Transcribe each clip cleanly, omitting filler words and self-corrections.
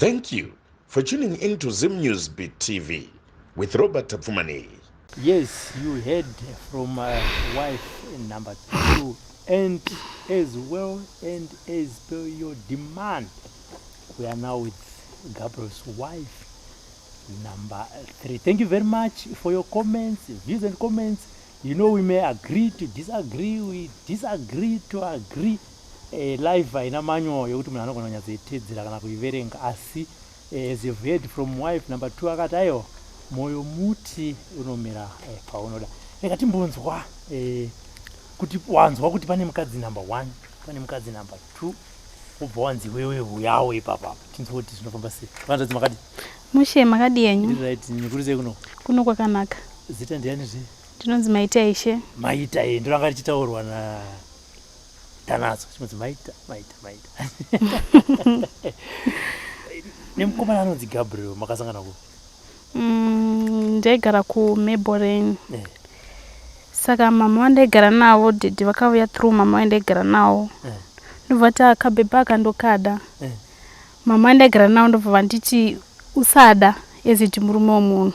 Thank you for tuning in to Zim News Beat TV with Robert Tapfumaneyi. Yes, you heard from wife number 2 and as well and as per your demand we are now with Gabriel's wife number 3. Thank you very much for your comments, views and comments. You know we may agree to disagree, we disagree to agree. Live haina manual yekuti munhu anogona kunyatsoitedzera kana kuiverenga, asi as you've heard from wife number 2 akati aiwa moyo muti unomera paunoda. Rega timbonzwa kuti wanzwa kuti pane mukadzi number 1, pane mukadzi number 2, wobva wanzi wewe huyawo ipapa, tinzwe kuti zvinofamba sei. Vanzvadzi makadi? Mushe, makadi yenyu? Right, nikuri sei kuno? Kuno kwakanaka. Zita ndiani zve? Ndinonzi Maita Ishe. Maita ye ndoranga richitaurwa na Tanadzo, chinonzi Maita, Maita, Maita. Nemukomana anonzi Gabriel makasangana ku? Ndaigara kuMeboren. Saka mama vandaigara navo, daddy vakauya through mama vandaigara navo. Ndobva vati kabhebhi akandokada. Mama vandaigara navo ndobva vanditi usada eziti murume wemunhu.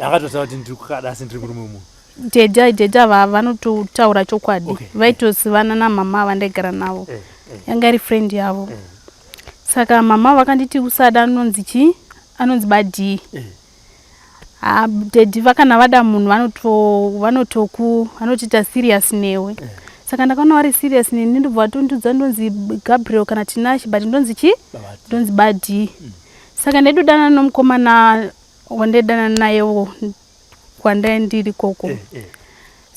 Akatotaura kuti ndiri kukada asi ndiri murume wemunhu. Daddy ava vanototaura chokwadi. Vaitozivana namama vandaigara navo. Yanga iri friend yavo. Saka mama vakanditi usada anonzi chi? Anonzi Badii. Daddy vakana vada munhu vanotoku vanotoita serious newe. Saka ndakaona vari serious neni ndobva vatondiudza ndonzi Gabriel kana Tinashe, but ndonzi chi? Ndonzi Badii. Saka ndaidodana nomukomana wandaidana nayewo kwandai ndiri koko.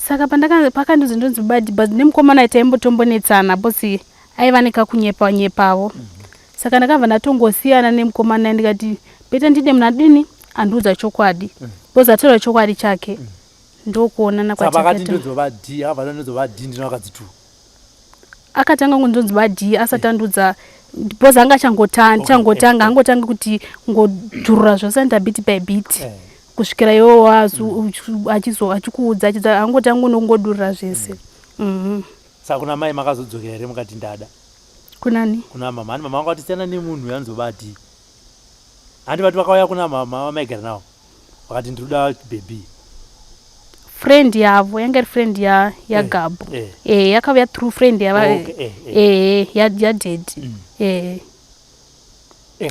Saka pakandiudza ndonzi Badi, but nemukomana taimbotombonetsana because aiva nekakunyepa nyepavo. Saka ndakabva ndatongosiyana nemukomana ndikati better ndide munhu adini andiudza chokwadi. Because ataura chokwadi chake. Ndokuonana Saka vakati kwatakaita. ndonzi Badi, akabva ndonzi Badi ndina vakadzi 2. Akatanga kundonzi Badi asati andiudza because anga achangotanga angotanga kuti ngodhurura zvose anoita bit by bit. Kusvikira iwo achizo achikuudza achidza angotanga unongodurura zvese. Saka kuna mai makazodzokera here mukati ndada? Kunani? Kuna mama. Hani mama vanga vatisiyana nemunhu uyu anonzi Badi. Handi vati vakauya kuna mama vamaigara navo. Vakati ndiri kuda baby. Friend yavo yanga iri friend ya Gabu. Yakauya through friend yava ya daddy.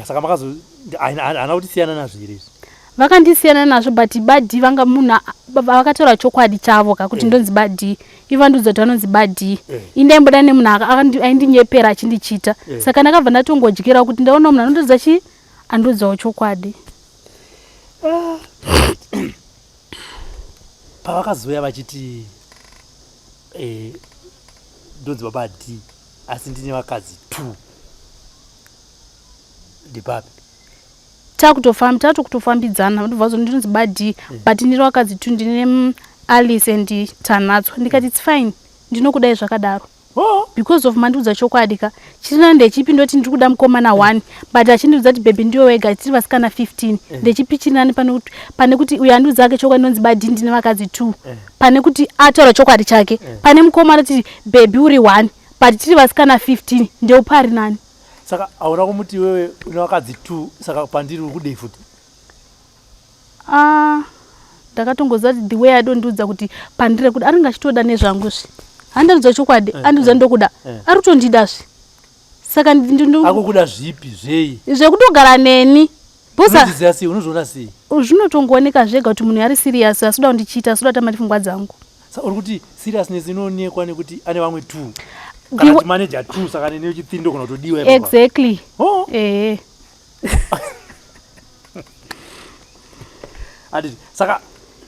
Saka makazo haana kuti siyana nazvo here izvi? Vakandisiyana nazvo but Badi vanga munhu vakataura chokwadi chavo ka kuti ndonzi Badi. Ivo vandiudza kuti vanonzi Badi. Indaimboda nemunhu aindinyepera achindichita. Saka ndakabva ndatongodyira kuti ndaona munhu anondiudza chi andiudzawo chokwadi. Pavakazouya vachiti ndonzi Baba D asi ndine vakadzi 2 ndipapi? Tatokutofambidzana ndobva vazo ndinonzi Badi but ndine vakadzi 2, ndine Alice and Tanatswa. Ndikati it's fine, ndinokudai zvakadaro. Because of mandiudza chokwadi ka. Chirina ndechipi ndoti ndiri kuda mukomana 1 but achindiudza kuti baby ndiwe wega tiri vasikana 15. Ndechipi chirinani pane kuti uyu andiudza ake chokwadi ndonzi Badi ndine vakadzi 2. Pane kuti ataura chokwadi chake. Pane mukomana kuti baby uri 1 but tiri vasikana 15 ndeupi ari nani? Saka hauna kumuti iwewe une vakadzi 2 saka pandiri uri kudei futi? Ndakatongoziva kuti the way adondiudza kuti pandiri kuda anenge achitoda nezvangu zve. Handiudza chokwadi, andiudza ndokuda. Ari kutondida zve. Saka Akukuda zvipi zvei? Zvekutogara neni. Bosa Unozviziva sei? Unozviona sei? Zvinotongooneka zvega kuti munhu ari serious asikuda kundichita, asikuda kutamba nepfungwa dzangu. Saka uri kuti seriousness inoonekwa nekuti ane vamwe 2. Kana kuti manager 2 saka nene wechi3 ndogona kutodiwa ipapo. Exactly. Anditi saka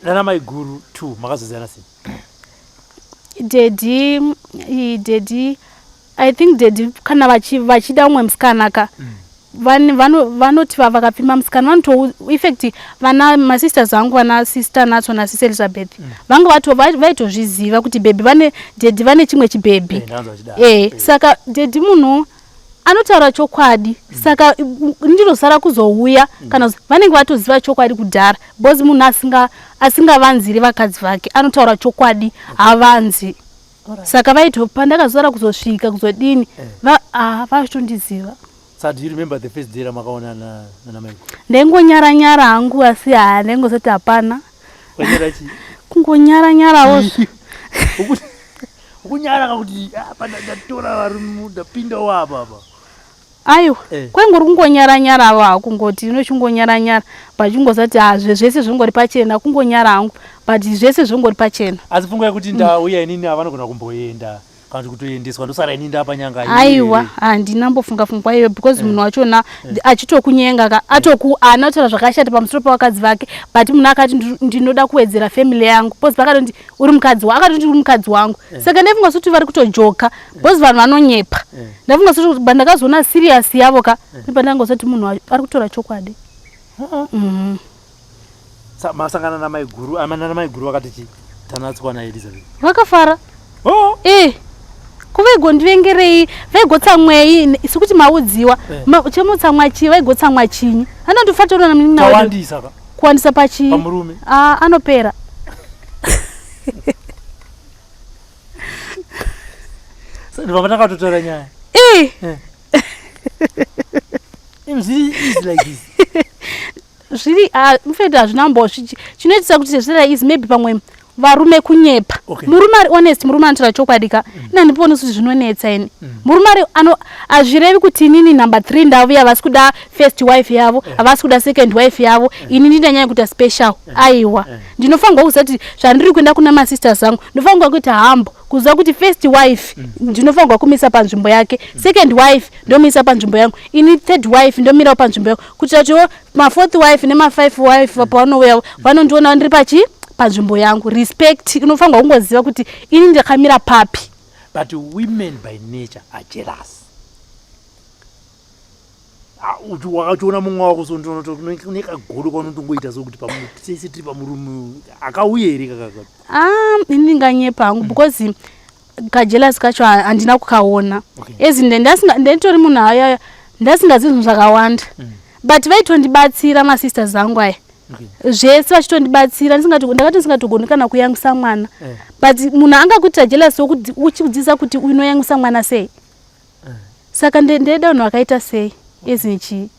nana mai guru 2 makazoziyana sei? Daddy, daddy, I think daddy kana vachida umwe musikana ka. Vanoti vakapfimba musikana vanoto in fact vana masisters angu vana sister Natso na sister Elizabeth vanga vaitozviziva kuti baby vane daddy vane chimwe chibhebhi. Saka daddy munhu anotaura chokwadi. Saka ndinozosara kuzouya kana vanenge vatoziva chokwadi kudhara because munhu asingavanziri vakadzi vake anotaura chokwadi havanzi. Saka vaito pandakazosara kuzosvika kuzodini vachitondiziva. Sa do you remember the first day ramakaonana nana Michael? Ndaingonyara nyara hangu asi haa ndaingozoti hapana. Wanyara chii? Kungonyara nyarawo. Ukunyara kakuti apa ndatora varume ndapindawo apa apa. Aiwa eh. Kwaingori kungonyara nyarawo hako kungoti inochingonyara nyara but chingozati haa zvese zvingori pachena kungonyara hangu but zvese zvingori pachena. Asi pfungwa yekuti ndauya inini avanogona kumboenda. Kana kuti kutoendeswa ndosara ini ndapa nyanga aiwa handina mbofunga fungwa iyoyo because munhu eh. wachona eh. achitokunyenga ka atoku anotaura zvakashata pamusoro pevakadzi vake but munhu akati ndinoda kuwedzera family yangu because vakatonti uri mukadzi wa akatoti uri mukadzi wangu eh. saka ndaifunga sekuti vari kutojoka because vanhu vanonyepa ndafunga sekuti but ndakazoona serious yavo ka ndipandangozoti munhu ari kutora chokwadi mm. Masangana namaiguru, amana namaiguru vakati chi tanatswa naElizabeth. Vakafara. Oh. Eh. Ko vaigondivengerei, vaigotsamwei sekuti maudziwa. Eh. Ma, chemotsamwa chii, vaigotsamwa chinyi. Anondifatorana munin'ina wedu. Tawandisa ka. Kuwandisa pachii? Pamurume. Ah, anopera. Saka ndibva takatotaura nyaya. Eh. Eh. Zviri easy like this. Zviri ah, in fact hazvina mbo chinoitisa kuti zviri easy maybe pamwe varume kunyepa. Okay. Murume ari honest, murume anotaura chokwadi ka. Mm. Ina ndipone kuti zvinonetsa ini. Mm. Murume ari ano azvirevi kuti inini number 3 ndavuya vasi kuda first wife yavo, yeah. Havasi kuda second wife yavo. Yeah. Ini ndinanyanya kuita special. Yeah. Aiwa. Yeah. Ndinofanirwa kuziva kuti zvandiri kuenda kuna masisters angu, ndinofanirwa kuita humble. Kuziva kuti first wife mm. ndinofanirwa kumisa panzvimbo yake, mm. second wife ndomisa panzvimbo yangu, ini third wife ndomirawo panzvimbo yangu, kuitira kutiwo mafourth wife nemafive wife mm. pavanouya vanondiona ndiri pachi panzvimbo yangu. Respect unofanirwa kungoziva kuti ini ndakamira papi. But women by nature are jealous. Wakachiona mumwe wako so une kagodo kaunotongoita so kuti tese tiri pamurume akauye here kakaka? Ah, ini ndinganyepa hangu because kajealous kacho handina kukaona. Okay. As ndenditori munhu aya ndasingazivi zvinhu zvakawanda. Mm. But vaitondibatsira masisters angu aya. Okay. Zvese vachitondibatsira ndakati ndisingatogoni kana kuyamwisa mwana. Eh. But munhu angakuitira jealous uchikudzidzisa kuti unoyamwisa mwana sei. Saka ndeda vanhu vakaita sei ezini chii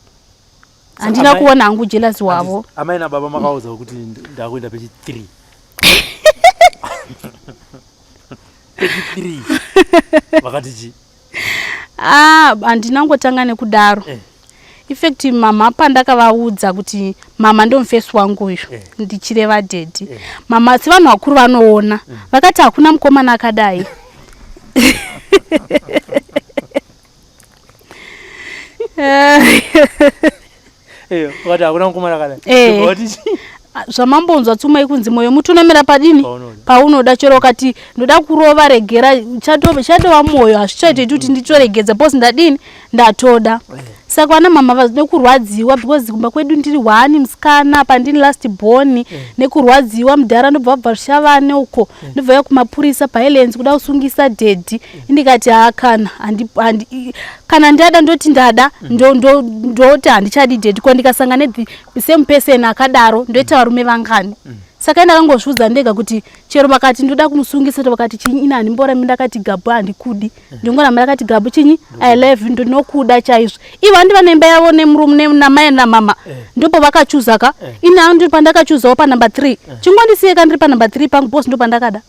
handina kuona hangu jealous wavo. Amai nababa makaudza kuti ndakuenda pechi 3. Pechi 3. Vakati chii? Ah, handina ngotanga nekudaro. Eh. In fact mama pandakavaudza kuti mama ndomufesi wangu uyu eh. Ndichireva daddy. Eh. Mama sevanhu vakuru vanoona. Mm. Vakati hakuna mukomana akadai. Vakati hakuna mukomana akadai. Eh. Zvamambonzwa tsuma yekunzi moyo muti unomera padini paunoda chero ukati ndoda kurova regera chatova moyo hazvichaitoti kuti nditoregedza because ndadini ndatoda. Saka vana mama nekurwadziwa because kumba kwedu ndiri one musikana apa ndini last born nekurwadziwa mudhara ndobva vabva zvishavane uko ndobva ya kumapurisa paHelens kuda kusungisa daddy. Ndikati haa kana kana ndada ndoti ndada ndoti handichadi daddy ko ndikasangana ne same person akadaro ndoita varume vangani. Saka ndakangozviudza ndega kuti chero vakati ndoda kumusungisa to vakati chinyi ini handimborami ndakati gabu handikudi. Ndingoramba ndakati gabu chinyi I love you ndinokuda chaizvo. Ivo handi vane imba yavo nemurume namai namama. Ndipo vakachuza ka. Ini hangu pandakachuzawo pa number 3. Chingondisiye ka ndiri pa number 3 pangu boss ndo pandakada.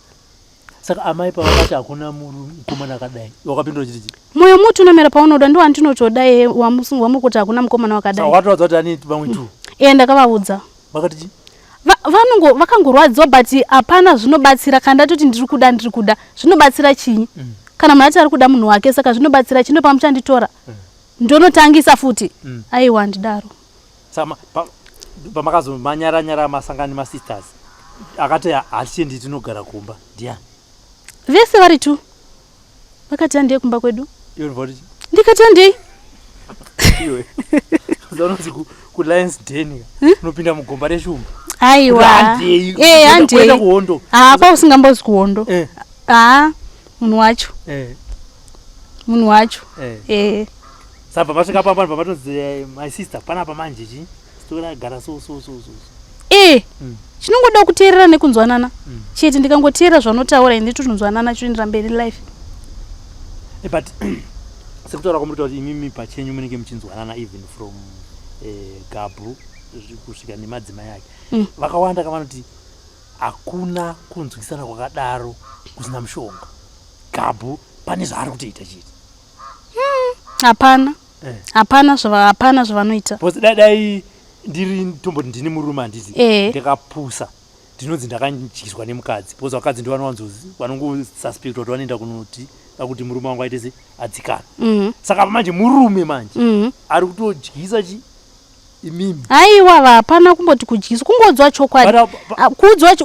Saka amai pavakati hakuna mukomana akadai wakapindura chiti chii? Moyo muti unomera paunoda ndo wandinotoda iye wamuri kuti hakuna mukomana wakadai. Saka wakatovaudza kuti ani vamwe two? Eh, ndakavaudza. Vakati chii? Vanongo vakangorwadziwa but hapana zvinobatsira kana ndatoti ndiri kuda ndiri kuda zvinobatsira chinyi? Mm. Kana munhu ati ari kuda munhu wake saka zvinobatsira chii ndopamuchanditora? Mm. Ndonotangisa futi. Mm. Aiwa ndidaro. Saka pamakazomanyara nyara masangani masisters akati hatichendi tinogara kumba ndiani? Vese vari two. Vakati handei kumba kwedu. Ndikati handei. Iwe. Unonzi ku Lions Den unopinda mugomba reshumba. Aiwa. Handei. Eh, handei. Kuhondo. Ah, kwa usingambozi kuhondo. Eh. Ah, munhu wacho. Eh. Munhu wacho. Eh. Eh. Saka vasvika papa pavatonzi my sister panapa manje chi sitora gara so so so so. Eh. Mm. Chinongoda kuteerera nekunzwanana. Mm. Chete ndikangoteerera zvanotaura ini totonzwanana choendera mberi life. Eh, but Sekutaura kwamurikuita kuti imimi pachenyu munenge muchinzwanana even from Gabhu kusvika nemadzimai ake. Vakawanda kavanoti hakuna kunzwisana kwakadaro kusina mushonga. Gabhu pane zvaari kutoita chete. Hapana. Hapana hapana zvavanoita. Because dai ndiri tomboti ndini murume, handiti? Ndikapusa, ndinonzi ndakandyiswa nemukadzi, because vakadzi ndo vanongosuspecta kuti vanoenda kunoti akuti murume wangu aite se adzikana. Saka manje murume manje ari kutodyisa chi imimi? Aiwa, hapana kumboti kudyiswa, kungodzwa chokwadi. Ah, kuudzwa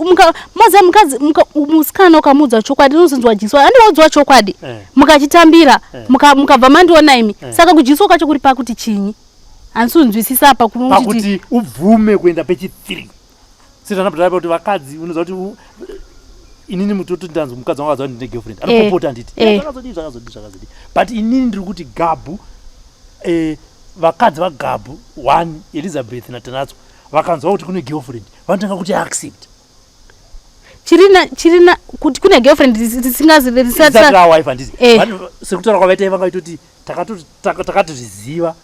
moziva mukadzi, musikana ukamuudza chokwadi unozonzi wadyiswa. Handiwaudzwa chokwadi, mukachitambira, mukabva mandiona imi. Saka kudyiswa kwacho kuri pakuti chinyi? Handisi kunzwisisa apa. Pakuti ubvume kuenda pechi3 sezvanabva kuti vakadzi, unoziva kuti inini mutoti ndanzwa mukadzi wangu akadza kuti ndine girlfriend, anopopota, handiti? Zvakazodii, zvakazodii, zvakazodii. But inini ndiri kuti Gabhu, vakadzi vaGabhu one, Elizabeth naTanatswa, vakanzwa kuti kune girlfriend, vanotanga kuti accept. Chirina kuti kune girlfriend risingazi risati rawife, handiti? Sekutaura kwavaita, vangaitoti takatozviziva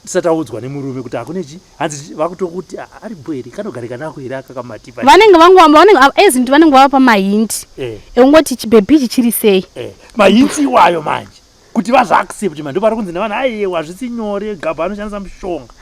tisati taudzwa nemurume kuti hakune chi. Hanzi vakutokuti, "Ah, ari bho here? Kanogarika nako here aka kamatipa?" Vanenge vangowamba, vanenge ezinti vanenge vava pamahints ekungoti chibhebhi ichi chiri sei. Mahints iwayo manje kuti vazvaaccept manje ndopari kunzi nevanhu, aiwa, hazvisi nyore, Gabha anoshandisa mushonga.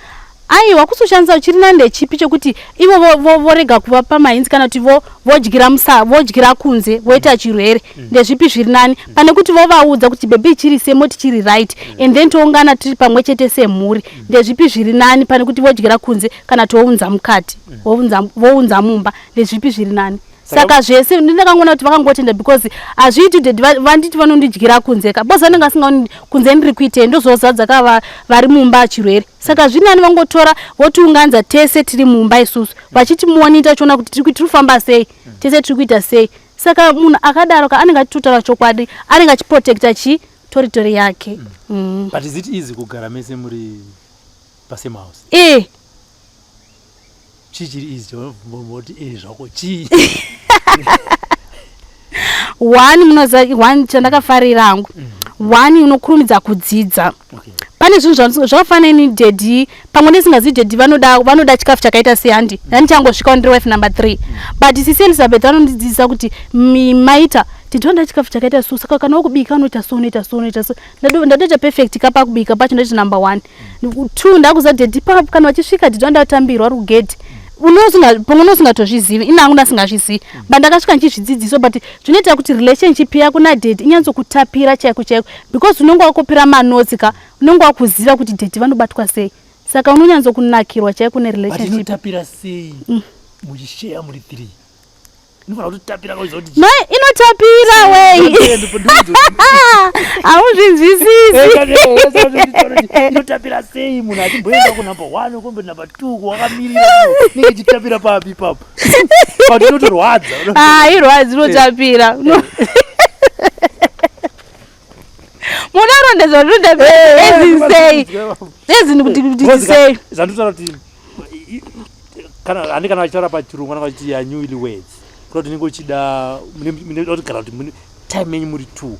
Aiwa, kusoshandisa chiri nani ndechipi, chekuti ivo vorega kuvapa mahints kana kuti vodyira musa vodyira kunze voita chirwere? Ndezvipi zviri nani, pane kuti vovaudza kuti bhebhi chiri sei, moti chiri right, and then toungana tiri pamwe chete semhuri? Ndezvipi zviri nani, pane kuti vodyira kunze kana tounza mukati, vounza mumba? Ndezvipi zviri nani? Saka zvese ndindakangoona kuti vakangotenda, because hazviiti kuti vanditi vanondidyira kunze ka, because vanenge vasingaoni kunze ndiri kuitei, ndozozadza ka vari mumba chirwere. Saka zvinani vangotora votiunganza tese tiri mumba isusu, vachitimonita chiona kuti tiri kufamba sei tese, tiri kuita sei. Saka munhu akadaro ka anenge achitotaura chokwadi, anenge achiprotecta chi territory yake. But is it easy kugara mese muri pasame house? E. Chii chiri easy moti e zvako chii? One, munoziva, one chandakafarira hangu, one, unokurumidza kudzidza. Pane zvinhu zvakafanana ini daddy, pamwe ndisingazivi daddy vanoda chikafu chakaita sei, handi? Ndandichangosvika, ndiri wife number three, but sisi Elizabeth vanondidzidzisa kuti maita titi vanoda chikafu chakaita so, saka kana wakubika unoita so, unoita so, unoita so. Ndatoita perfect kapa kubika pacho, ndoita number one, two. Ndakuziva daddy kana vachisvika, daddy vanoda kutambirwa vari kugedhi. Pamwe unosingatozvizivi, ini hangu ndasingazvizivi, but ndakasvika ndichizvidzidziswa. But zvinoita kuti relationship yako nadaddy inyantsokutapira chaiko chaiko, because unenge wakopera manotes ka, unenge wakuziva kuti daddy vanobatwa sei, saka unonyatsokunakirwa chaiko But nerelationship. Inotapira sei muchisheya muri three? Inofanira kutotapira kauziva kuti No, inotapira wei, hauzvinzwisisi. Inotapira sei munhu achimboenda kunumber one, kumbe number two wakamirira, inenge ichitapira papi ipapo? But inotorwadza. Ah, irwadzi, inotapira. Munorondedzwa rinotapira ezi sei, ezi kuti sei? Zvandotaura kuti kana handi kana vachitaura pachirungu vanenge vachiti ya newly weds, kuda kuti unenge uchida kuti kana kuti time yenyu muri two,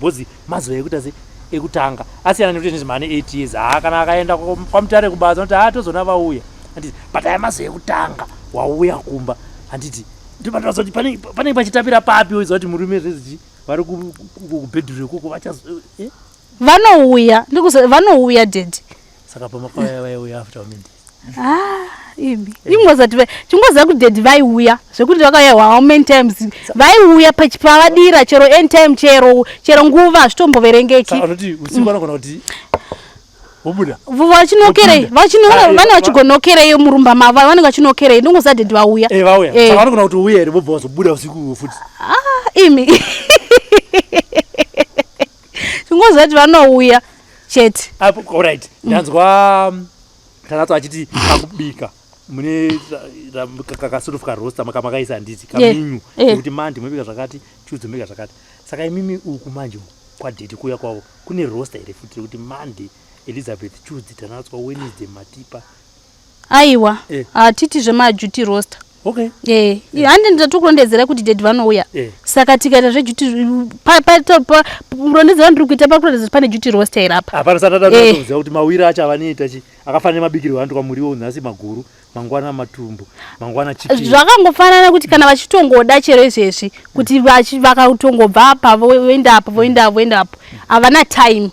because mazuva ekuita se ekutanga asiyana nekuti nezvimane 8 years. Ha, kana akaenda kwaMutare kubasa, unoti ha, tozona vauya, handiti? But aya mazuva ekutanga wauya kumba, handiti? Ndopatoza kuti panenge pachitapira papi, woziva kuti murume zvezvichi vari kubhedhuru ikoko vachazo eh? Vanouya, vanouya daddy. Saka pamakauya vaiuya after how many days? Ah, imi ingozati chingoziva kuti daddy vaiuya, zvekuti vakauya how many times, vaiuya pavadira chero anytime, chero nguva, hazvitomboverengeki. Saka unoti usiku vanogona kuti vobuda? Vachinokerei. Vopinda. Vanenge Ah, vachinokerei murumba mavo, vanenge vachinokerei, ndongoziva daddy vauya. Eh, vauya. Eh. Saka vanogona kuti uye here, vobva vazobuda usiku futi? Ah, imi chingoziva kuti vanouya chete. Apo, alright, ndanzwa Tanatso achiti pakubika mune kasort of karoster makaisa, handiti? Kamenyu yekuti Monday munobika zvakati, Tuesday munobika zvakati. Saka imimi uku manje, uku kwadaddy kuuya kwavo, kune roster here futi rekuti Monday Elizabeth, Tuesday Tanatswa, Wednesday Matipa? Aiwa. Hatiti zvemaduty roster. Okay. Eh, handi ndatokurondedzera kuti daddy vanouya. Saka tikaita zveduty, rondedzera ndiri kuita pakurondedzera pane duty roster here apa. Hapana satatakuziva kuti mawiri acho avanoita chi akafanana nemabikirwo anoitwa muriwo, nhasi maguru, mangwana matumbu, mangwana chicken. Zvakangofanana kuti kana vachitongoda chero izvezvi kuti vakatongobva apa voenda apo, voenda apo, voenda apo, havana time.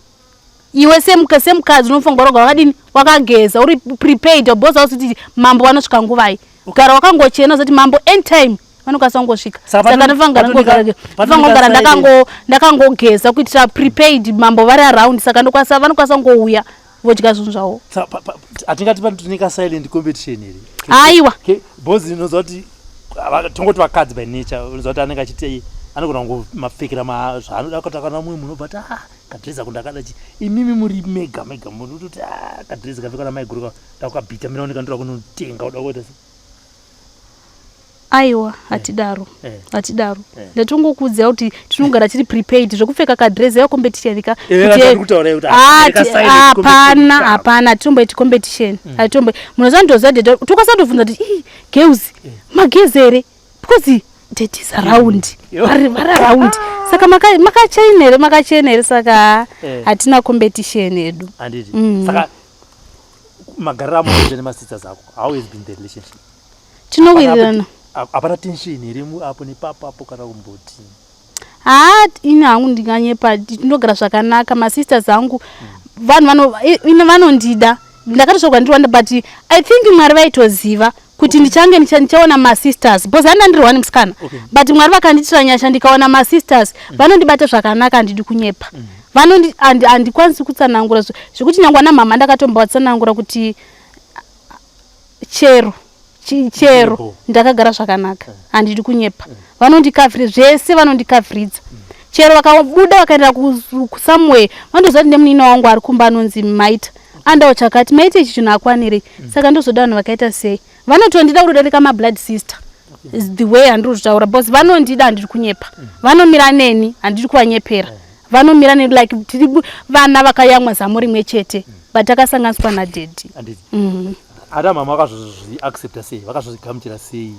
Iwe semukadzi unofanirwa kuroga wakadini, wakageza, uri prepared, because auzi kuti mambo vanosvika nguvai. Gara wakangochena, uzoti mambo anytime vanokwanisa kungosvika. Saka saka ndinofanira patonika kugara ndakangogeza kuitira prepared, mambo vari around, saka vanokwanisa kungouya vodya zvinhu zvavo. Saka hatingati panotonika silent competition here? Aiwa. Because unoziva kuti tongoti vakadzi by nature, unoziva kuti anenge achiti anogona kungomapfekera zvaanoda, kuti akana mumwe munhu obva ati, "Ah, kadhirezi ako ndakada chi." Imimi muri mega mega, munhu utoti, "Ah, kadhirezi kapfekwa namaiguru ndakukabhita, minaoneka ndoda kunotenga," uda kuita se Aiwa, hatidaro. Hatidaro. Ndatongokuudzira kuti tinogara tiri prepared zvekupfeka kadress yecompetition ka. Ndiri kutaura kuti ka silent Hapana. Competition. Hapana, hatimboiti competition, hatimbo. Munoziva, ndoziva daddy, tokwanisa kuti, "Ii, girls, magezi here?" Because daddy is around. Vari around, saka makachena here, makachena here? Saka hatina competition yedu. Handiti? Saka magariro amunoita nemasisters ako, how has been the relationship? Tinowirirana. Hapana tension here apo nepapo apo kana kumboti? Haa, ini hangu ndinganyepa? Tinogara zvakanaka. Masisters angu vanhu ine vanondida. Ndakatosvokwa ndiri, but I think Mwari vaitoziva kuti ndichange ndichaona masisters, because handa ndiri one musikana. But Mwari vakandiitira nyasha, ndikaona masisters vanondibata zvakanaka. Handidi kunyepa. Handikwanisi kutsanangura zvekuti nyangwe ana mama ndakatombovatsanangura kuti chero chero ndakagara zvakanaka. Handidi kunyepa, vanondikavhiri zvese, vanondikavhiridza. Chero vakabuda vakaenda kusomewhere, vanotoziva kuti nemunina wangu ari kumba anonzi Maita, andawo chakati, Maita ichi chinhu akwanirei. Saka ndozoda vanhu vakaita sei? Vanotondida kutodarika mablood sister, is the way handiri kutaura, because vanondida. Handiri kunyepa, vanomira neni. Handiri kuvanyepera, vanomira neni like tiri vana vakayamwa zamo rimwe chete, but takasanganiswa nadaddy. Handiti? Ada mama vakazozviaccepta sei? Vakazozvigamuchira sei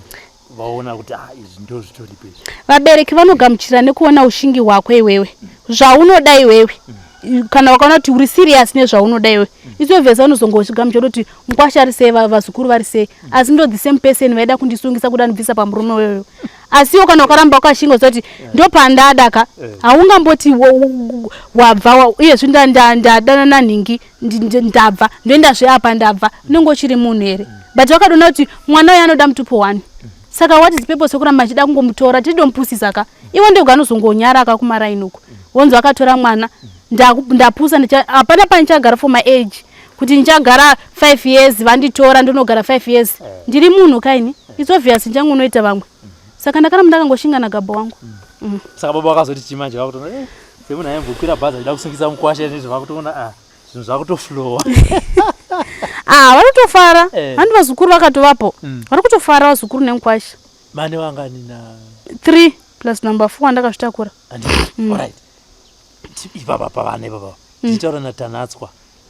vaona kuti, ah, izvi ndo zvitoripo izvi? Vabereki vanogamuchira nekuona ushingi hwako iwewe, zvaunoda iwewe. Kana vakaona kuti uri serious nezvaunoda iwewe, isovhesa vanozongochigamuchira kuti mukwasha ari sei, vazukuru vari sei. Asi ndo the same person vaida kundisungisa, kuda ndibvisa pamurume weweyo. Asiwo kana ukaramba wakashinga kuti ndopandada ka, haungamboti wabva uyezve ndadana nanhingi, ndabva ndoendazve apa, ndabva, unenge uchiri munhu here? But vakadona kuti mwana uyu anoda mutupo one, saka what is purpose yekuramba achida kungomutora? Tidomupusisa ka. Iwe ndega anozongonyara ka kumaraini uku, wonzi akatora mwana. Ndapusa, hapana pandichagara for my age kuti ndichagara 5 years, vanditora ndinogara 5 years. Ndiri munhu kaini, it's obvious ndichangonoita vamwe. Saka ndakaramba ndakangoshinga nagabho wangu. Saka baba vakazoti chimanje vakutoona, semunhu aimbokwira bhazi achida kusungisa mukwasha nezvo, vakutoona, ah, zvinhu zvakutoflowa? Ah, vanotofara. Handi vazukuru vakatovapo? Vari kutofara vazukuru nemukwasha. Mane vangani na? 3 plus number 4 andakazvitakura. Handiti? Alright, ipapa pavana ipapa, tichitaura naTanatswa,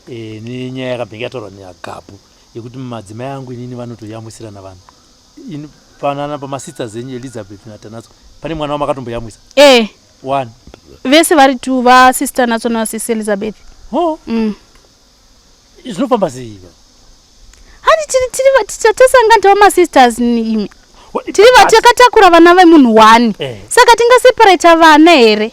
nenyaya yakabhenge yataurwa neagabhu yekuti madzimai angu inini vanotoyamwisirana vanhu. Panana pamasisters enyu Elizabeth naTanatswa, pane mwana wamakatomboyamwisa? Eh. One? Vese vari two, vasister Natswa navasisi Elizabeth. Oh. Zvinofamba sei? Handi tiri tasangana tava masisters imi, tiri takatakura vana vemunhu one. Saka tingaseparata vana here?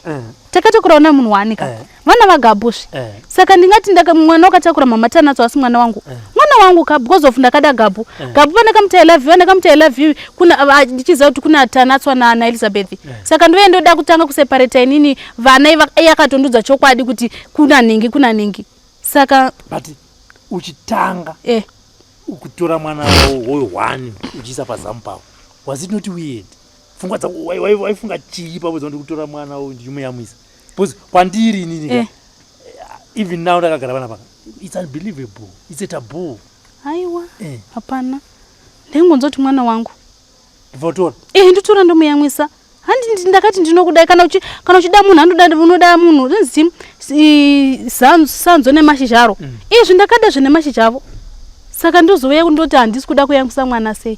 Takatakura vana vemunhu one ka. Vana vagabhusvi. Saka ndingati mwana wakatakura mama Tanatswa asi mwana wangu, mwana wangu ka, because of ndakada Gabhu. Gabhu pandakamuti "I love you", ndakamuti "I love you" kuna ndichiziva kuti kuna Tanatswa naElizabeth. Saka ndouya ndoda kutanga kuseparata inini vana iye akatondudza chokwadi kuti kuna nhingi, kuna nhingi, saka But uchitanga kutora mwana we1 uchiisa pazamu pavo, was it not weird? Pfungwa dzako waifunga chii papo dzaundi kutora mwana uyu ndichimuyamwisa? Because kwandiri inini ka, even now ndakagara vana paka, it's unbelievable, it's a taboo. Aiwa. Hapana, ndaingonzwa kuti mwana wangu. Ndibva Eh, ndotora ndomuyamwisa. Handi ndakati ndinokudai. Kana uchida munhu, andoda, unoda munhu rinzi sanzo nemashizha aro. Izvi ndakada zvine mashizha avo, saka ndozouya kundoti handisi kuda kuyamwisa mwana sei?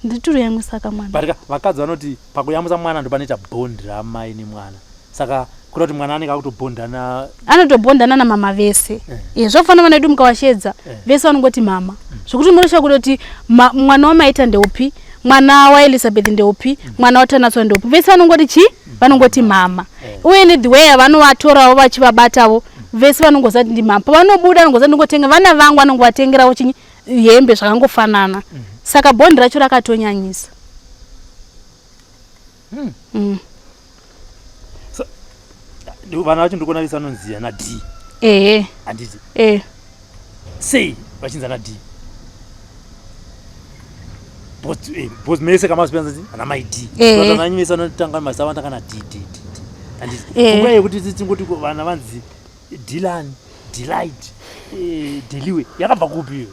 Nditiri mwana. But vakadzi vanoti pakuyamwisa mwana ndopanoita bond ramai nemwana, saka kuda kuti mwana anenge akutobhondana. Anotobhondana namama vese. Zvofanana vana vedu, mukavashedza vese vanongoti mama, zvokuti munosha kutoti mwana wamaita ndeupi, mwana waElizabeth ndeupi, mwana waTanatswa ndeupi, vese vanongoti chi vanongoti mama. Uye nethe way yavanovatorawo vachivabatavo, vese vanongozati ndimama. Pavanobuda vanongozati ndingotenga vana vangu, vanongovatengerawo chinyi, hembe, zvakangofanana. Saka bond racho rakatonyanyisa. Vana vacho ndikuona vese vanonzi ana D. Ehe. Handiti? Eh. Sei vachinzi ana D? Because mese kamazvipanzi ana mai D. Vananyi vese vanotanga mazita vanotanga na D, D, D, D, handiti? Pfungwa yekuti tingoti vana vanzi Dylan, Delight, Deliwe yakabva kupi iyo?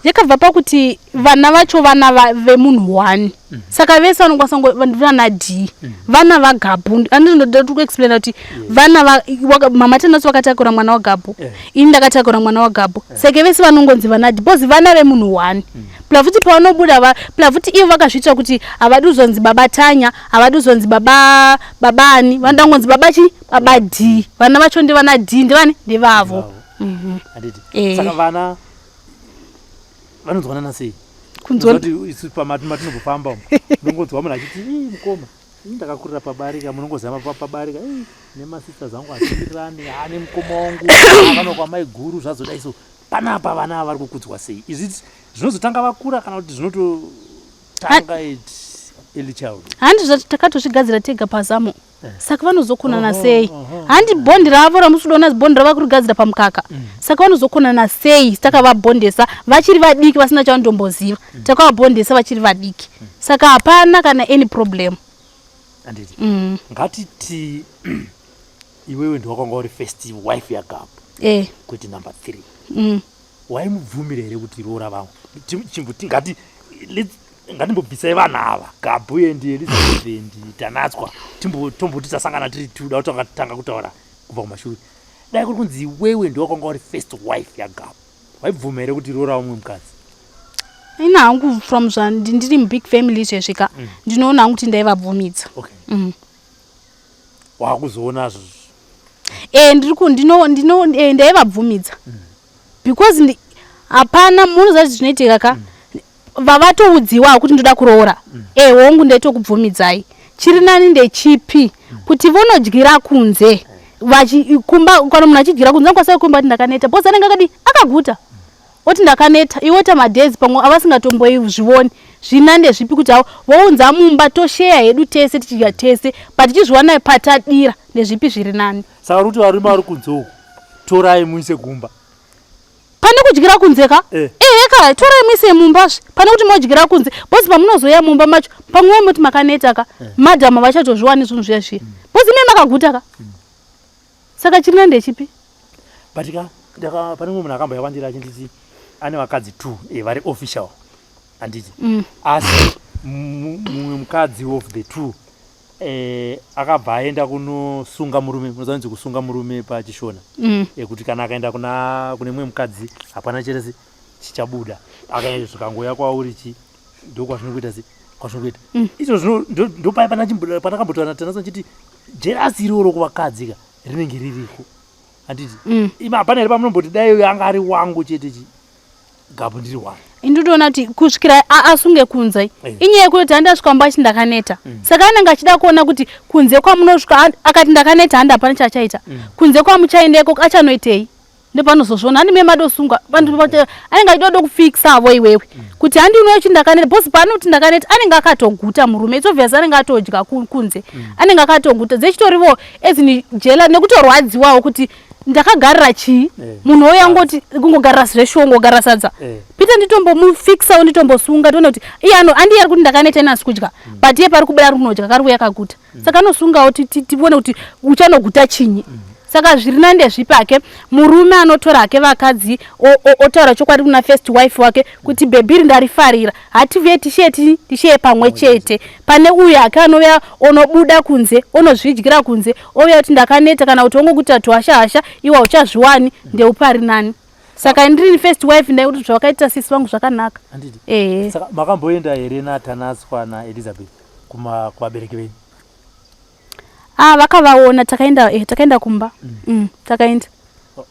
Yakabva pakuti vana vacho vana vemunhu one. Saka vese vanokwanisa vana D, vana vaGabhu. Andinoda kuexplaina kuti vana mama Tanatswa vakatakura mwana waGabhu, ini ndakatakura mwana waGabhu, saka vese vanongonzi vana D because vana vemunhu one. Plus futi pavanobuda, plus futi ivo vakazviitira kuti havadi kuzonzi baba Tanya, havadi kuzonzi baba babani, vanoda kungonzi baba chi baba D. Vana vacho ndevana D, ndevani, ndevavo. Handiti? Saka vana vanonzwanana sei? Kunzwa kuti isu pamatinombofa umu, unongonzwa munhu achiti, "Ii, mukoma, ii, ndakakurira pabarika." Munongozama pabarika, "Ii, nemasisters angu hatiwirirani, ha, nemukoma wangu vanokwa maiguru zvazodai." So panapa vana ava vari kukudzwa sei? Izvi zvinozotanga vakura kana kuti zvinototanga at early child? Handi zvati takatozvigadzira tega pazamo. Saka vanozokonana sei? Handi bond ravo ramusudoona, bond rava kurigadzira pamukaka. Saka vanozokonana sei takavabhondesa vachiri vadiki, vasina chavandomboziva? Takavabhondesa vachiri vadiki, saka hapana kana any problem. Handiti? Ngatiti iwewe ndiwakanga uri first wife yaGabu, kwete number three. Waimubvumira here kuti roora vangu? Chimbuti ngati ngatimbobvisai vanhu ava, Gabhu and Elizabeth and Tanatswa, tomboti tasangana tiri two, da kutanga kutaura kubva kumashure. Dai kuri kunzi iwewe ndiwakanga uri first wife yaGabhu, waibvuma here kuti roora umwe mukadzi? Ina hangu, from ndiri mubig family izvezvi ka, ndinoona hangu kuti ndaivabvumidza. Wakuzoona E, ndiri ku ndino ndino ndaivabvumidza because hapana munoziva kuti zvinoitika ka, vavatoudziwa kuti ndoda kuroora. Hongu, ndaitokubvumidzai. Chiri nani ndechipi, kuti vonodyira kunze kumba, kana munhu achidyira kunze anokwanisa kuimba kuti ndakaneta, because anenge akadi akaguta, oti ndakaneta, iwota madhezi pamwe avasingatomboizvioni. Zvina ndezvipi, kuti avo vounza mumba, tosheya hedu tese, tichidya tese, but tichizviwana patadira, ndezvipi zviri nani? Saka uri kuti varume vari kunze uku, torai muise kumba? Pane kudyira kunze ka. Ehe ka, torai muise mumbazve pane kuti modyira kunze, because pamunozoya mumba macho pamwe muti makaneta ka, madhamu vachatozviwani zvinhu zviya zviya, because ime makaguta ka. Saka chiri nani ndechipi? But ka pane mumwe munhu akambouya kwandiri achinditi ane vakadzi two, vari official, handiti? Asi mumwe mukadzi of the two akabva aenda kunosunga murume. Munozanzi kusunga murume pachishona, kuti kana akaenda kune mumwe mukadzi hapana cherese chichabuda. Akaenda zvikangoya kwauri chi ndokwazvinokuita se kwazvinokuita izvo zvino. Ndopaya panakambotaura Tanatswa chiti jealousy iroro kuvakadzi ka rinenge ririko, handiti? Ima hapana here pamunomboti dai anga ari wangu chete, chi Gabhu ndiri one? Inditoona kuti kusvikira asunge kunze, inyaya yekuti handasvika mumba achiti ndakaneta. Saka anenge achida kuona kuti kunze kwamunosvika akati ndakaneta, handi hapana chaachaita. Kunze kwamuchaendeko achanoitei, ndopanozozviona. Handi me madosunga vanhu anenge achida kuda kufikisavo iwewe kuti handi unochi ndakaneta, because paanoti ndakaneta anenge akatoguta murume. It's obvious anenge atodya kunze, anenge akatoguta, dzechitorivo ezini jealous nekutorwadziwawo kuti ndakagarira chii. Munhu ouya ngoti kungogarira zveshuwa, ungogarira sadza. Peter nditombomufikisawo, nditombosunga, tione kuti iye ano andiye ari kuti ndakaneta, inasi kudya, but iye pari kubuda ari kunodya, kari kuuya kaguta. Saka anosungawo tione kuti uchanoguta chinyi. Saka zviri nani ndezvipi hake, murume anotora hake vakadzi otaura chokwadi kuna first wife wake kuti baby iri ndarifarira, hativuye tishiye tishiye pamwe chete, pane uyu hake anouya onobuda kunze, onozvidyira kunze, ouya kuti ndakaneta, kana kuti ongokuita tuhasha hasha, iwe hauchazviwani, ndeupari nani? Saka ndiri first wife ndaikuti zvavakaita sisi vangu zvakanaka. Handiti? Ehe. Saka makamboenda here naTanatswa naElizabeth kuma kuvabereki venyu? Ah, vakavaona takaenda eh, takaenda kumba. Takaenda.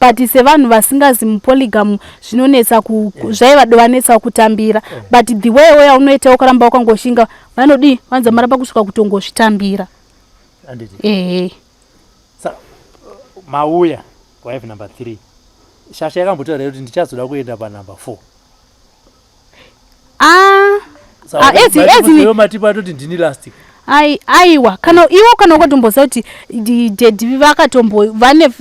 But sevanhu vasingazi mupolygam zvinonetsa ku yeah. Zvaivadovanetsa kutambira yeah. But the way way aunoita ukaramba wakangoshinga vanodii vanza maramba kusvika kutongozvitambira. Handiti? Ehe. Saka mauya wife number 3 shasha yakambotaura kuti ndichazoda kuenda panumber 4. Ah, ah, ezi ezi matipo atoti ndini last. Ai, aiwa kana iwo kana ukatomboziva kuti daddy vakatombo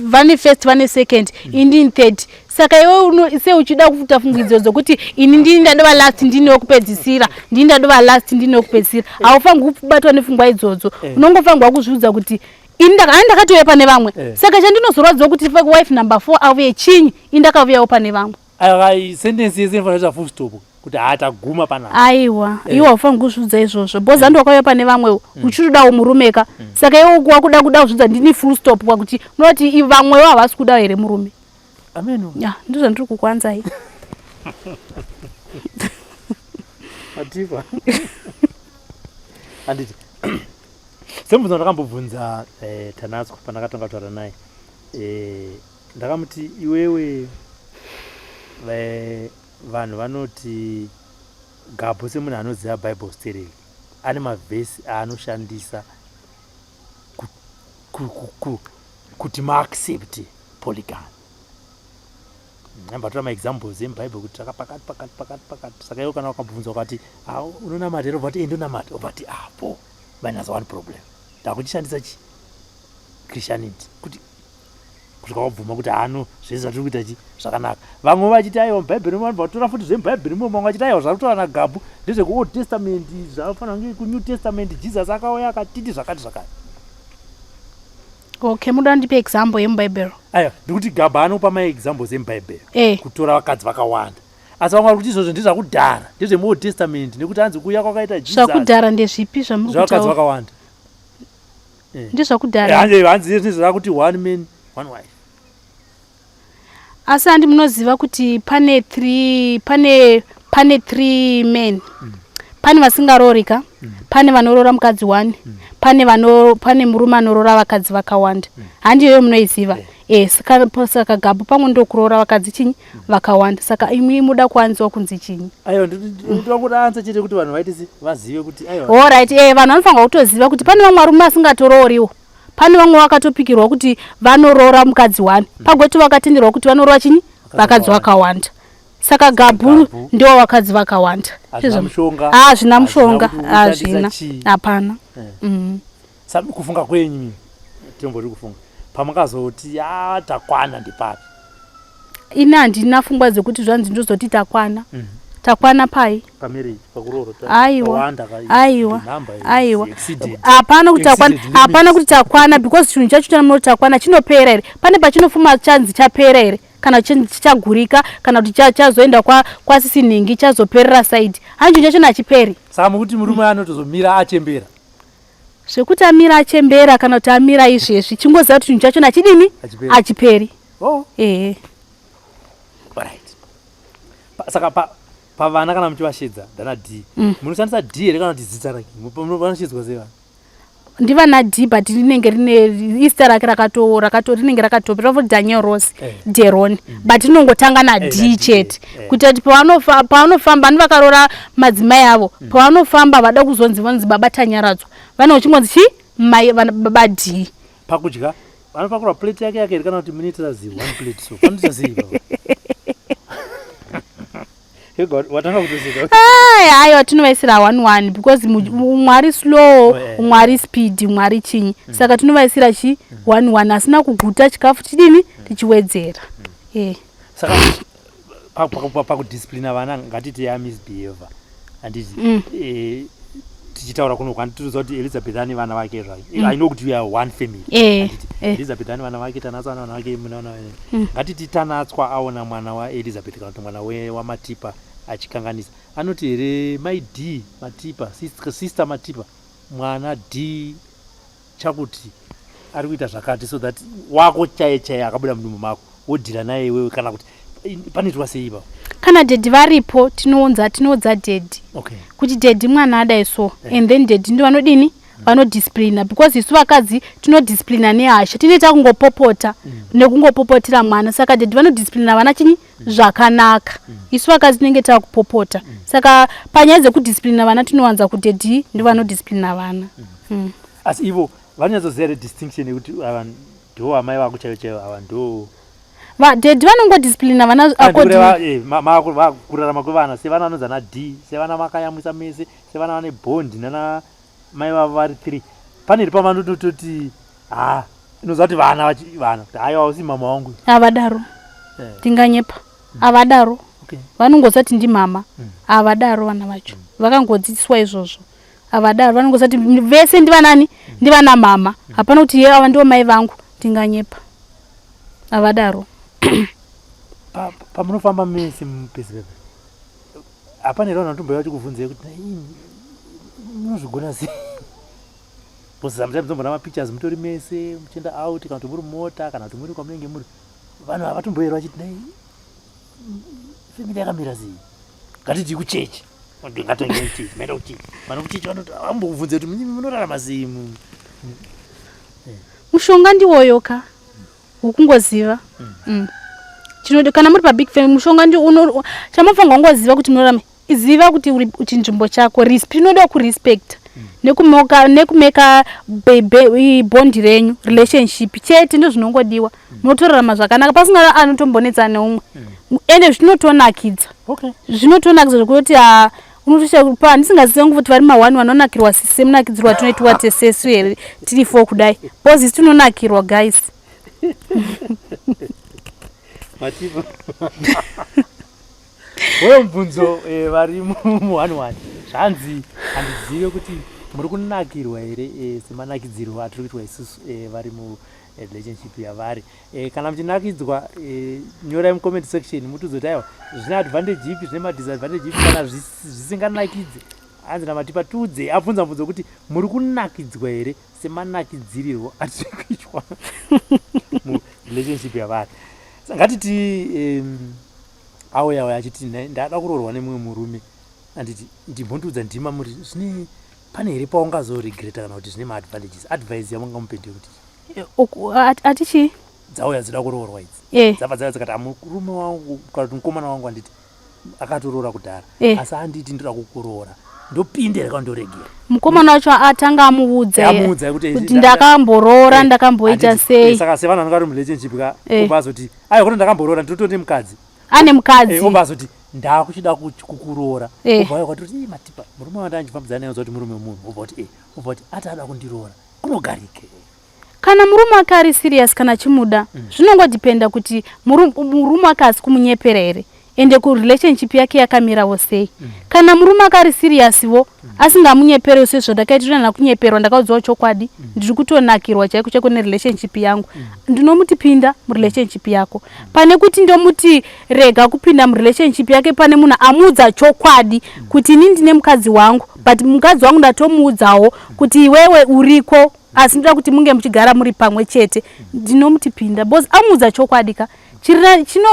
vane first vane second ini third, saka iwe se uchida kuita fungidziro dzokuti ini ndini ndadova last, ndini wekupedzisira, ndini ndadova last, ndini wekupedzisira, haufangi kubatwa nepfungwa idzodzo. Unongofanirwa kuzviudza kuti ini ndakatouya pane vamwe. Saka chandinozorwadziwa kuti wife number 4 auye chinyi, ini ndakauyawo pane vamwe. Aiwa, sentence yese inofanira kuita full stop kuti hataguma panapa. Aiwa, iwe haufaniri kuzviudza izvozvo because handi wakauya pane vamwe uchitodawo murume ka. Saka iwe wakuda kuda kuzviudza ndini full stop, kwakuti unoti vamwewo havasi kuda here murume? Ameno. Ya, ndizvo zvandiri kukwanzai. Matipa, handiti? Semubvunzo ndakambobvunza Tanatswa pandakatanga kutaura naye, ndakamuti iwewe, vanhu vanoti Gabhu semunhu anoziva Bible stereki ane mavhesi aanoshandisa kuti maaccept polygamy. Ambatora maexamples emubhaibheri kuti taka pakati pakati pakati pakati. Saka iwe kana wakabvunzwa ukati, "Ah, unonamata here?" Ubva kuti, "Ndonamata." Ubva kuti, "Apo minus one problem, ndakuchishandisa chi Christianity," kuti kusvika wabvuma kuti hano zvese zvatiri kuita chi zvakanaka. Vamwe vachiti aiwa, mubhaibheri vanobva vatora futi zvemubhaibheri imo. Vamwe vachiti aiwa, zvari kutaura naGabhu ndezvekuOld Testament, zvanofanira kunge kuNew Testament Jesus akauya akatiti zvakati zvakati. Okay, muda ndipe example yemubhaibheri? Aiwa, ndikuti Gabhu anopa maexamples emubhaibheri Eh. kutora vakadzi vakawanda, asi vamwe vari kuti izvozvo ndezvakudhara, ndezvemuOld Testament, nekuti hanzi kuuya kwakaita Jesus Zvakudhara ndezvipi zvamuri zvavakadzi kutaura? vakawanda. Ndezvakudhara. Hanzi ndezvakuti one man, one wife. Asi handi munoziva kuti pane three pane three men? Pane vasingaroorika, pane vanoroora mukadzi one, pane murume anoroora vakadzi vakawanda. Handi iyoyo munoiziva? E, saka Gabhu pamwe ndokuroora vakadzi chinyi vakawanda. Saka imwi muda kuanziwa kunzi chinyi? Aiwa, ndoda kuti answer chete kuti vanhu vaite se vazive kuti aiwa. Alright, vanhu vanofanirwa kutoziva kuti pane vamwe varume vasingatorooriwo, pane vamwe vakatopikirwa kuti vanoroora mukadzi one, pagoti vakatenderwa kuti vanoroora chinyi vakadzi vakawanda. Saka Gabhu Gabhu. ndiwo vakadzi vakawanda. Hazvina mushonga. Hazvina mushonga. Hazvina kuti ushandisa Hazvina. chii. Hapana. Kufunga kwenyu, timbori kufunga pamakazoti ya takwana ndipapi? Ini handina pfungwa dzekuti zvanzi ndozoti takwana. Takwana pai? Pamarriage, pakuroora. Aiwa, aiwa, aiwa, hapana kuti takwana, hapana kuti takwana, because chinhu chacho chamunoti takwana chinopera here? Pane pachinofuma chanzi chapera here, kana chichagurika, kana kuti chazoenda kwasisi nhingi, chazoperera side? Hani chinhu chacho hachiperi. Saka mukuti murume anotozomira achembera? Zvekuti amira achembera kana kuti amira izvezvi, chingoziva kuti chinhu chacho nachidini? Hachiperi. Hachiperi. Oh. Ehe. Right. Saka pavana kana muchivashedza ndana D, munoshandisa D here kana kuti zita rake? Vanoshedzwa sei vana? Ndivana D, but rinenge rine izita rake rakato rinenge rakatopera futi, Daniel Rose, Deron, but rinongotanga na Na D D, chete, kuitira kuti pavanofamba ani vakarora madzimai avo, pavanofamba vada kuzonzi vanonzi baba Tanyaradzwa, vane uchingonzi chi mai vana baba D. Pakudya vanopakurwa plate yake yake here, kana kuti munoitira zi one plate? So vanoita sei baba? Ega, watanga kutoseka. Ai, aiwa, tinovaisira one one because umwe ari slow, Oh, eh. umwe ari speed, umwe ari chinyi, saka tinovaisira chi one one, asina kuguta chikafu chidini tichiwedzera. Saka pakudisciplina vana, ngatiti yamisbehavior, handiti? Tichitaura kuno kwanditoziva kuti Elizabeth ane vana vake zvake. I know kuti we are one family. Eh. Handiti? Elizabeth ane vana vake, Tanatswa ane vana vake, muna vana vake. Ngatiti Tanatswa aona mwana waElizabeth kana kuti mwana waMatipa achikanganisa, anoti here, "Mai D Matipa, sister Matipa, mwana D chakuti ari kuita zvakati," so that wako chaiye chaiye akabuda mudumbu mako wodhira naye iwewe, kana kuti Panoitwa sei ipapo? Kana daddy varipo, tinounza, tinoudza daddy kuti daddy, mwana adai so. And then daddy ndo vanodini? Vanodisciplina, because isu vakadzi tinodisciplina nehasha, tinoita kungopopota nekungopopotera mwana. Saka daddy vanodisciplina vana chinyi zvakanaka. Isu vakadzi tinenge takupopota. Saka panyaya dzekudisciplina vana, tinowanza kudaddy, ndo vanodisciplina vana. Asi ivo vanonyatsoziva here distinction yekuti ava ndo amai vako chaivo chaivo, ava ndo Daddy vanongodisciplina vana according Kureva kurarama kwevana sevana vanonzi ana D, sevana makayamwisa mese, sevana vane bond nana mai vavo vari three. Pane iri pavanotototi, ha, inoziva kuti vana vana kuti haiwa, usi mama wangu? Havadaro. Tinganyepa, havadaro. Vanongozati ndimama. Havadaro. Vana vacho vakangodzidziswa izvozvo, havadaro. Vanongozati vese ndivanani? Ndivana mama. Hapana kuti ye ava ndivo mai vangu, tinganyepa, havadaro. Pamunofamba mese mupesi pepe, hapana here vanhu vanotomboya vachikubvunzai kuti, "Nai, munozvigona sei?" Because sometimes munomboona mapictures mutori mese muchienda out, kana kuti muri mumota, kana kuti muri kwamunenge muri. Vanhu havatomboyeri vachiti, "Nai, family yakamira sei?" Ngatiti kuchechi, ngatoende kuchechi, maenda kuchechi, vanhu kuchechi vanoti vambokubvunze kuti munorarama sei Mushonga ndiwoyo ka, wokungoziva. Kana muri pabig family, mushonga ndi chamunofanirwa kungoziva kuti munorarama, ziva kuti uri chinzvimbo chako, inoda kurespecta nekumeka bond renyu, relationship chete, ndo zvinongodiwa. Munotorarama zvakanaka pasina anotombonetsa neumwe, ende zvinotonakidza. Zvinotonakidza zvekuti ha, unotosha ndisingazivi vangu kuti vari ma1 vanonakirwa semunakidzirwa tinoitwa tesesu here tiri four kudai, because isu tinonakirwa, guys. Matipo weyo mubvunzo, vari mu1 1, zvanzi handizive kuti muri kunakirwa here semanakidzirwo atiri kuitwa isusu, vari murelationship yavari. Kana muchinakidzwa, nyorai mucomment section mutiudze kuti aiwa, zvine advantage ipi, zvine madisadvantage ipi. Kana zvisinganakidzi, hanzi naMatipa tiudze. Abvunza mubvunzo kuti muri kunakidzwa here semanakidzirirwo atiri kuitwa murelationship yavari. Saka ngatiti auya auya achiti, "Ndada kuroorwa nemumwe murume," anditi ndimbondiudza ndima muri zvine pane here paungazoregreta, kana kuti zvine maadvantages? Advice yamungamupe ndeyekuti? Atichi Dzauya dzida kuroorwa idzi. Dzabva dzauya dzikati, "Murume wangu kana kuti mukomana wangu, anditi akatoroora kudhara, asi anditi ndoda kukuroora, ndopinda here kana ndoregera?" Mukomana wacho atanga amuudza Amuudza kuti kuti ndakamboroora, ndakamboita Handiti, sei. Saka sevanhu vanenge vari murelationship ka, obva azoti, "Aiwa, kuti ndakamboroora, ndinotori nemukadzi." Ane mukadzi. Obva azoti, "Ndakuchida kukuroora." Obva auya kwatoti, "Ii, Matipa, murume wanda anchifambidzana naye, kuti murume wemunhu." Obva kuti obva kuti ati ada kundiroora, kunogarike? Kana murume wake ari serious, kana achimuda, zvinongodhipenda kuti murume wake asi kumunyepera here, ende kurelationship yake yakamirawo sei. Kana murume ake ari serious vo, asingamunyeperewo sezvandakaita na kunyeperwa, ndakaudzwawo chokwadi, ndiri kutonakirwa chaiko chaiko nerelationship yangu, ndinomuti pinda murelationship yako, pane kuti ndomuti rega kupinda murelationship yake pane munhu amuudza chokwadi kuti ini ndine mukadzi wangu, but mukadzi wangu ndatomuudzawo kuti iwewe uriko, asi ndoda kuti munge muchigara muri pamwe chete. Ndinomuti pinda, because amuudza chokwadi ka.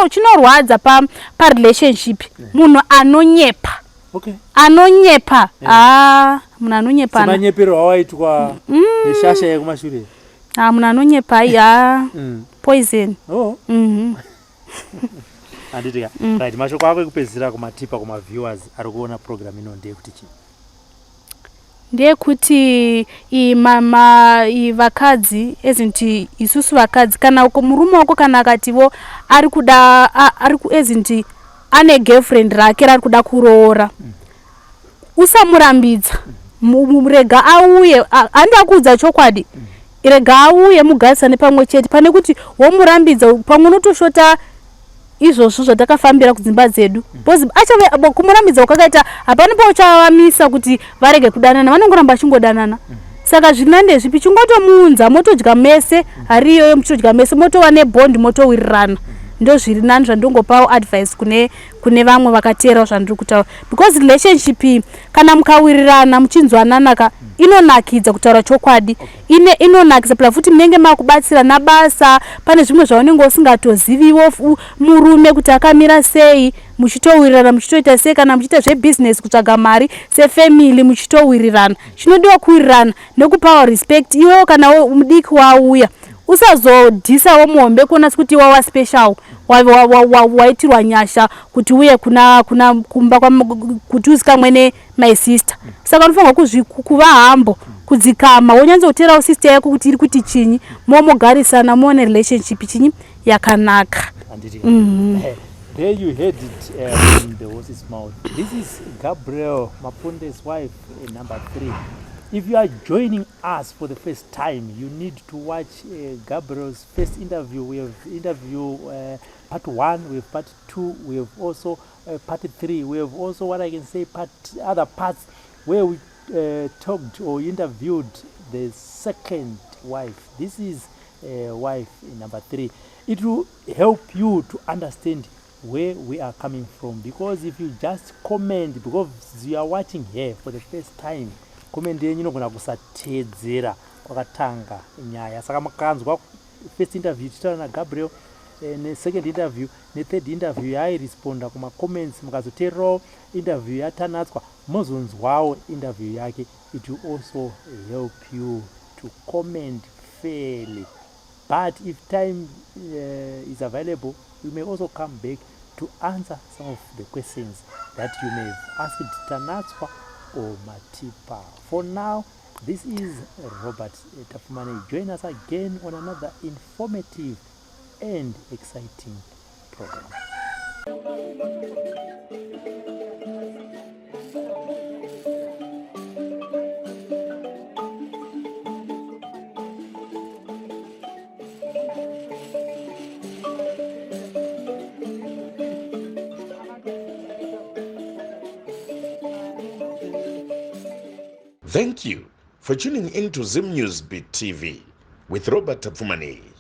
Chinorwadza parelationship munhu anonyepa. Anonyepa, ah, munhu anonyepa. Semanyepero awaitwa neshasha yekumashure. Ah, munhu anonyepa, ai, ah, poison. Oh. Handiti ka. Right, mashoko ako ekupedzisira kuMatipa, kumaviewers ari kuona program ino, ndeyekuti chii? Ndeyekuti mama vakadzi, ezinti isusu vakadzi, kana murume wako kana akativo ari kuda ari ezinti ane girlfriend rake rari kuda kuroora, usamurambidza. Rega auye, handi akuudza chokwadi, rega auye mugarisane pamwe chete, pane kuti womurambidza. Pamwe unotoshota izvozvo zvatakafambira kudzimba dzedu, because achave kumurambidza kwakaita, hapana pauchavamisa kuti varege kudanana, vanongoramba vachingodanana. Saka zviri nande zvipi? Chingotomuunza, motodya mese hari iyoyo, muchitodya mese, motova nebond, motowirirana. Ndozviri nani zvandongopawo advice kune kune vamwe vakateerawo zvandiri kutaura, because relationship iyi kana mukawirirana muchinzwanana ka, inonakidza kutaura chokwadi. Ine inonakidza pla futi munenge makubatsirana basa, pane zvimwe zvaunenge usingatoziviwo murume kuti akamira sei, muchitowirirana muchitoita sei, kana muchiita zvebusiness, kutsvaga mari sefamily, muchitowirirana. Chinodiwa kuwirirana nekupawa respect. Iwewo kana mudiki wauya, usazodhisawo muhombe kuona sekuti iwe waspecial, waitirwa nyasha kuti uye kuna kumba kuti usikamwe nemy sister. Saka unofanirwa kuva hambo, kudzikama, wonyanzoterawo sister yako kuti iri kuti chinyi, momogarisana, muone relationship chinyi yakanaka. There you heard it from the horse's mouth. This is Gabriel Mapunde's wife, number three. If you are joining us for the first time, you need to watch Gabriel's first interview. We have interview part one, we have part two, we have also part three. We have also, what I can say, part other parts where we talked or interviewed the second wife. This is wife number three. It will help you to understand where we are coming from, because if you just comment because you are watching here for the first time, comment yenyu inogona kusateedzera kwakatanga nyaya. Saka makanzwa first interview tichitaura naGabriel, nesecond interview, nethird interview yaairesponda kumacomments, mukazoteererawo interview yaTanatswa, mozonzwawo interview yake, it will also help you to comment fairly. But if time is available, we may also come back to answer some of the questions that you may have asked Tanatswa or Matipa. For now, this is Robert Tafumane. Join us again on another informative and exciting program. Thank you for tuning in to Zim News Beat TV with Robert Tapfumani.